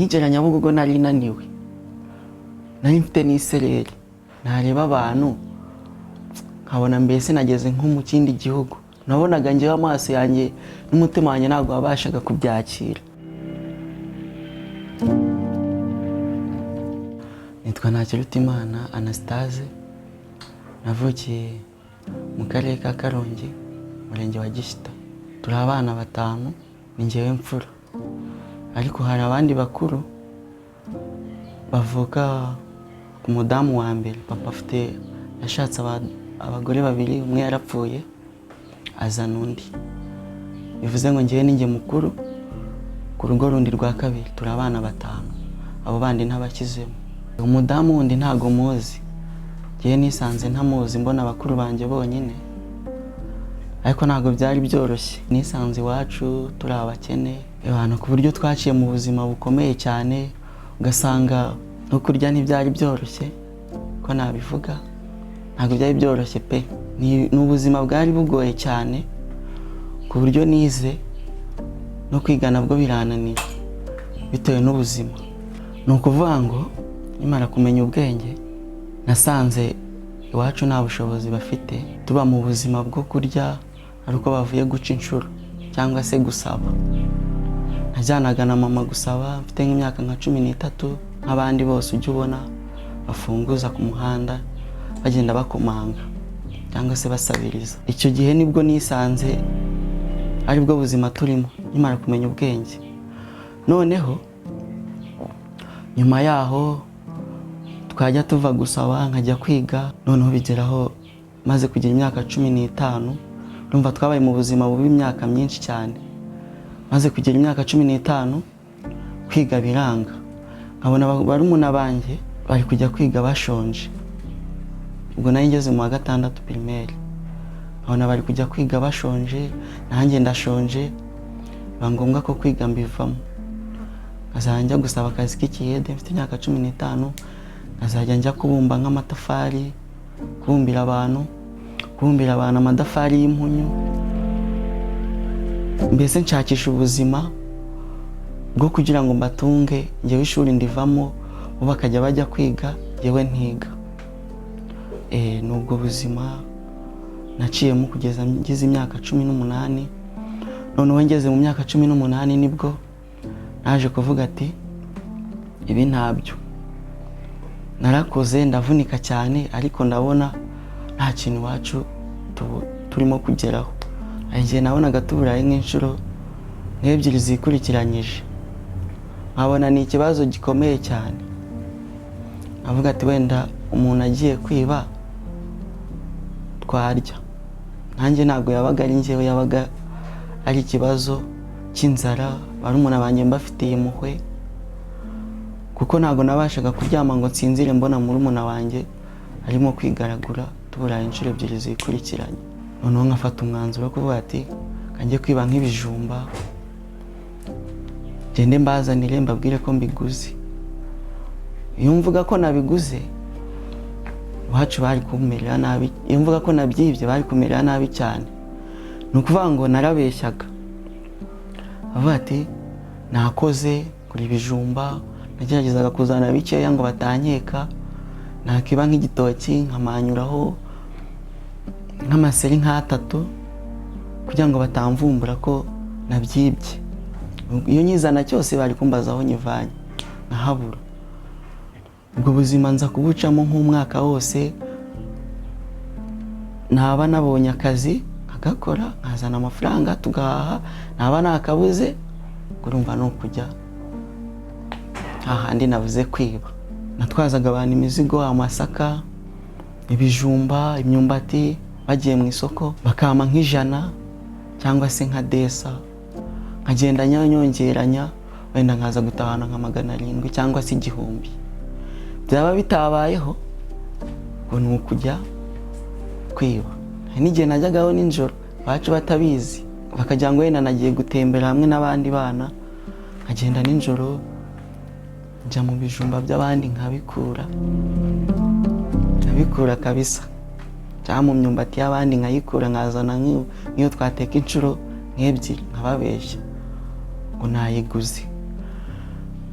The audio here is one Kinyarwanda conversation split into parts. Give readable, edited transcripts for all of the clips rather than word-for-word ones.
Nkigera Nyabugogo nari naniwe, nari mfite n'isereri, nareba abantu nkabona mbese nageze nko mu kindi gihugu. Nabonaga njyewe amaso yanjye n'umutima wanjye ntabwo wabashaga kubyakira. Nitwa Ntakirutimana Anastase, navukiye mu karere ka Karongi, umurenge wa Gishyita. Turi abana batanu, ni njyewe mfura, ariko hari abandi bakuru bavuka ku mudamu wa mbere. Papa afite yashatse abagore babiri, umwe yarapfuye azana undi, bivuze ngo njyewe ni njye mukuru ku rugo rundi rwa kabiri. Turi abana batanu, abo bandi ntabashyizemo. Umudamu wundi ntago muzi, njyewe nisanze ntamuzi, mbona abakuru banjye bonyine, ariko ntabwo byari byoroshye. Nisanze iwacu turi abakene abantu, ku buryo twaciye mu buzima bukomeye cyane, ugasanga no kurya ntibyari byoroshye. Ko nabivuga, ntabwo byari byoroshye pe. Ni ubuzima bwari bugoye cyane, ku buryo nize no kwiga nabwo birananira bitewe n'ubuzima. Ni ukuvuga ngo nkimara kumenya ubwenge, nasanze iwacu nta bushobozi bafite, tuba mu buzima bwo kurya ari uko bavuye guca inshuro cyangwa se gusaba. Najyanaga na mama gusaba mfite nk'imyaka nka 13, nk'abandi bose ujya ubona bafunguza ku muhanda bagenda bakomanga cyangwa se basabiriza. Icyo gihe nibwo nisanze aribwo buzima turimo nkimara kumenya ubwenge. Noneho nyuma yaho twajya tuva gusaba nkajya kwiga. Noneho bigeraho maze kugira imyaka 15, urumva twabaye mu buzima bubi imyaka myinshi cyane. Maze kugira imyaka 15, kwiga biranga, nkabona barumuna banjye bari kujya kwiga bashonje. Ubwo nari ngeze mu wa gatandatu primaire, nkabona bari kujya kwiga bashonje, nanjye ndashonje, biba ngombwa ko kwiga mbivamo, nkazajya njya gusaba akazi k'ikiyede. Mfite imyaka 15, nkazajya njya kubumba nk'amatafari, kubumbira abantu amatafari y'impunyu, mbese nshakisha ubuzima bwo kugira ngo mbatunge. Njyewe ishuri ndivamo, bo bakajya bajya kwiga, njyewe ntiga. Ni ubwo buzima naciyemo kugeza ngize imyaka 18. Noneho ngeze mu myaka 18 nibwo naje kuvuga ati ibi ntabyo. Narakoze, ndavunika cyane, ariko ndabona nta kintu iwacu turimo kugeraho. Hari igihe nabonaga tuburaye nk'inshuro nk'ebyiri zikurikiranyije, nkabona ni ikibazo gikomeye cyane. Avuga ati wenda umuntu agiye kwiba twarya. Nanjye ntabwo yabaga ari njyewe, yabaga ari ikibazo cy'inzara. Barumuna banjye mbafitiye impuhwe, kuko ntabwo nabashaga kuryama ngo nsinzire mbona murumuna wanjye arimo kwigaragura, tuburaye inshuro ebyiri zikurikiranye. Noneho nkafata umwanzuro wo kuvuga ati kanjye kwiba nk'ibijumba, ngende mbazanire, mbabwire ko mbiguze. Iyo mvuga ko nabiguze, iwacu bari kumerera nabi. Iyo mvuga ko nabyibye, bari kumerera nabi cyane. Ni ukuvuga ngo narabeshyaga, avuga ati nakoze kugura ibijumba. Nageragezaga kuzana bikeya ngo batankeka, nakiba nk'igitoki nkamanyuraho nk'amaseri nk'atatu kugira ngo batamvumbura ko nabyibye. Iyo nyizana cyose bari kumbaza aho nyivanye, nkahabura. Ubwo buzima nza kubucamo nk'umwaka wose. Naba nabonye akazi nkagakora, nkazana amafaranga tugahaha, naba nakabuze, urumva ni ukujya hahandi nabuze kwiba. Natwazaga abantu imizigo, amasaka, ibijumba, imyumbati, bagiye mu isoko bakampa nk'ijana cyangwa se nka desa, nkagenda nyongeranya, wenda nkaza gutahana nka 700 cyangwa se 1000. Byaba bitabayeho, ngo ni ukujya kwiba. Hari n'igihe najyagaho nijoro iwacu batabizi, bakagira ngo wenda nagiye gutembera hamwe n'abandi bana, nkagenda nijoro njya mu bijumba by'abandi nkabikura, nkabikura kabisa, cyangwa mu myumbati y'abandi nkayikura, nkazana nk'iyo twateka inshuro nk'ebyiri, nkababeshya ngo nayiguze.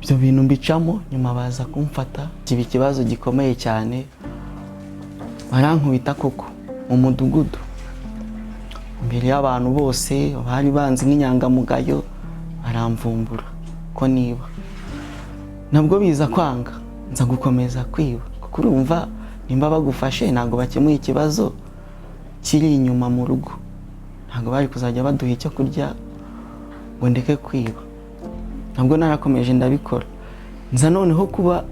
Ibyo bintu mbicamo, nyuma baza kumfata, kiba ikibazo gikomeye cyane, barankubita koko mu mudugudu imbere y'abantu bose bari banzi nk'inyangamugayo, baramvumbura ko niba. Nabwo biza kwanga, nza gukomeza kwiba, kuko urumva nimba bagufashe ntabwo bakemuye ikibazo kiri inyuma mu rugo, ntabwo bari kuzajya baduha icyo kurya ngo ndeke kwiba. Nabwo narakomeje ndabikora, nza noneho kuba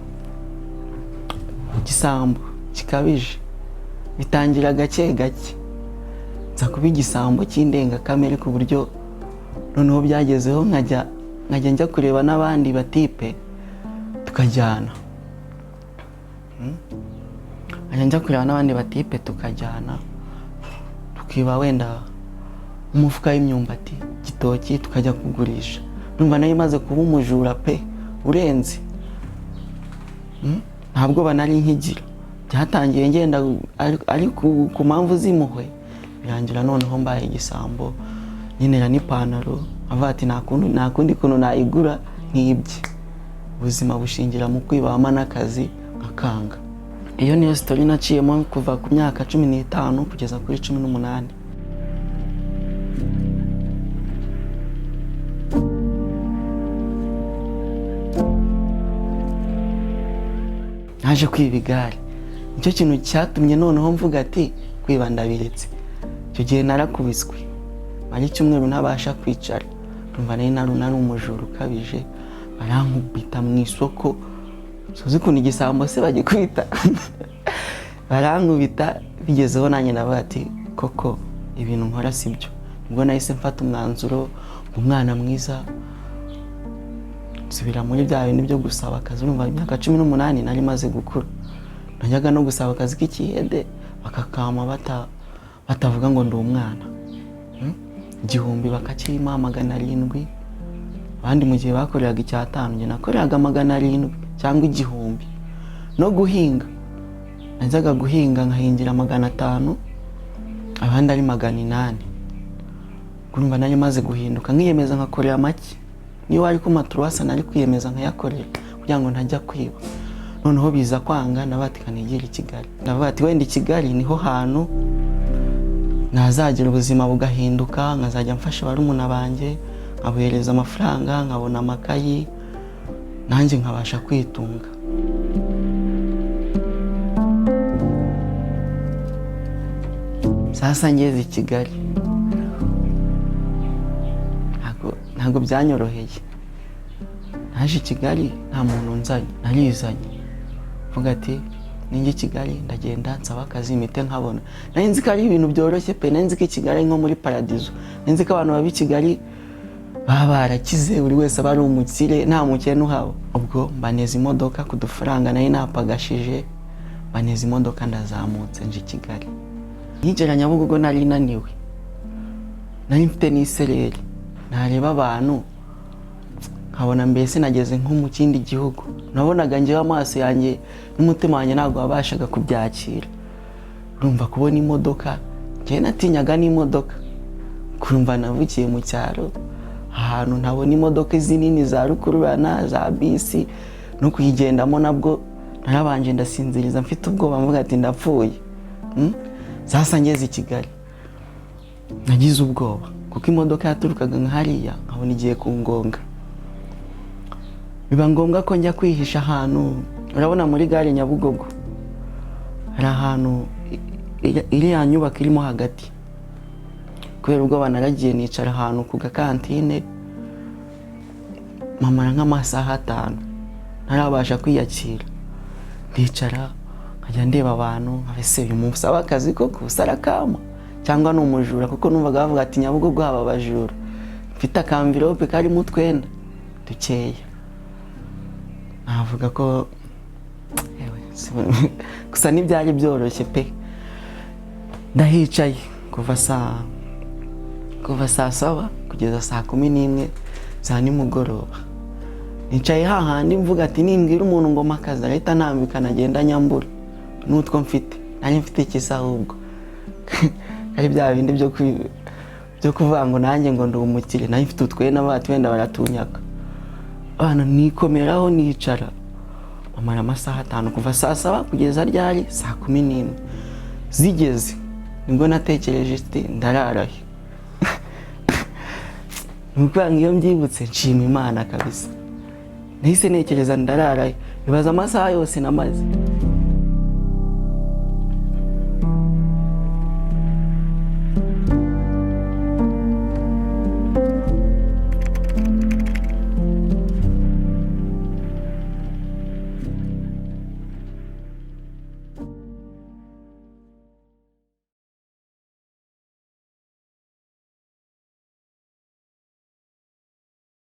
igisambo gikabije, bitangira gake gake, nza kuba igisambo cy'indengakamere, ku buryo noneho byagezeho nkajya njya kureba n'abandi batipe tukajyana, nkajya njya kureba n'abandi batipe tukajyana, tukiba wenda umufuka w'imyumbati, igitoki, tukajya kugurisha. Numva nayo imaze kuba umujura pe urenze. Ntabwo nari nkigira. Byatangiye ngenda ari ku mpamvu z'impuhwe, birangira noneho mbaye igisambo, nkenera n'ipantaro avuga ati nta kundi kuntu nayigura nk'ibye. Ubuzima bushingira mu kwibama n'akazi nkakanga. Iyo niyo story naciyemo kuva ku myaka 15 kugeza kuri 18. Naje kwiba igare, nicyo kintu cyatumye noneho mvuga ati kwiba ndabiretse. Icyo gihe narakubiswe, mara icyumweru ntabasha kwicara, numva nari nari umujura ukabije, barankubita mu isoko, suzi ukuntu igisambo se bagikubita, barankubita bigezeho nanjye ndavuga ati koko ibintu nkora si byo. Ubwo nahise mfata umwanzuro, umwana mwiza, nsubira muri bya bintu byo gusaba akazi. Urumva imyaka 18 nari maze gukura, najyaga no gusaba akazi k'ikihede bakakama batavuga ngo ndi umwana. 1000 bakakirima 700, abandi mu gihe bakoreraga 500, njye nakoreraga 700 cyangwa 1000. No guhinga najyaga guhinga nkahingira 500, abandi ari 800. Urumva nari maze guhinduka, nkiyemeza nkakorera make, niyo wari ku maturuwasa nari kwiyemeza nkayakorera kugira ngo ntajya kwiba. Noneho biza kwanga, ndabatika nigire i Kigali, ndavuga ati wenda i Kigali niho hantu nazagira ubuzima bugahinduka, nkazajya mfasha barumuna banjye, nkabohereza amafaranga, nkabona amakayi, nanjye nkabasha kwitunga. Sasa ngeze i Kigali ntabwo byanyoroheye. Naje i Kigali nta muntu nzanye, narizanye, mvuga ati ninjye i Kigali ndagenda nsaba akazi mpite nkabona. Nari nzi ko ari ibintu byoroshye pe, nari nzi ko i Kigali ari nko muri paradizo, nari nzi ko abantu baba i Kigali baba barakize, buri wese aba ari umukire, nta mukene uhaba. Ubwo mbaneza imodoka ku dufaranga nari napagashije, mbaneza imodoka ndazamutse nje i Kigali. Nkigera Nyabugogo nari naniwe, nari mfite n'isereri, nareba abantu nkabona mbese nageze nko mu kindi gihugu. Nabonaga njyewe amaso yanjye n'umutima wanjye ntabwo wabashaga kubyakira. Urumva kubona imodoka, njyewe natinyaga n'imodoka, kurumva navukiye mu cyaro ahantu ntabona imodoka zinini za rukururana za bisi, no kuyigendamo nabwo narabanje ndasinziriza mfite ubwoba, mvuga ati ndapfuye. Sasa ngeze i Kigali nagize ubwoba, kuko imodoka yaturukaga nka hariya nkabona igiye kungonga, biba ngombwa ko njya kwihisha ahantu. Urabona muri gare Nyabugogo hari ahantu iriya nyubako irimo hagati, kubera ubwoba naragiye nicara ahantu ku gakantine, mpamara nk'amasaha 5 ntarabasha kwiyakira. Ndicara nkajya ndeba abantu, ese uyu muntu usaba akazi koko sarakama cyangwa ni umujura, kuko numvaga bavuga ati Nyabugogo haba abajura. Mfite akamvirope karimo utwenda dukeya, navuga ko gusa ntibyari byoroshye pe. Ndahicaye kuva saa 7 kugeza saa 11 za nimugoroba, nicaye hahandi mvuga ati nimbwira umuntu ngo makazi arahita ntambika agenda nyambura n'utwo mfite. Nari mfite ikisa ahubwo ari bya bindi byo kuvuga ngo nanjye ngo ndi umukire, nari mfite utwenda bati wenda baratunyaka. Abana nikomeraho, nicara, amara amasaha 5 kuva saa 7 kugeza ryari? Saa 11 zigeze, nibwo natekereje ati: "Ndararahe?" Ni ukuvuga ngo iyo mbyibutse nshima Imana kabisa. Nahise ntekereza: "Ndararahe?" Ibaza amasaha yose namaze.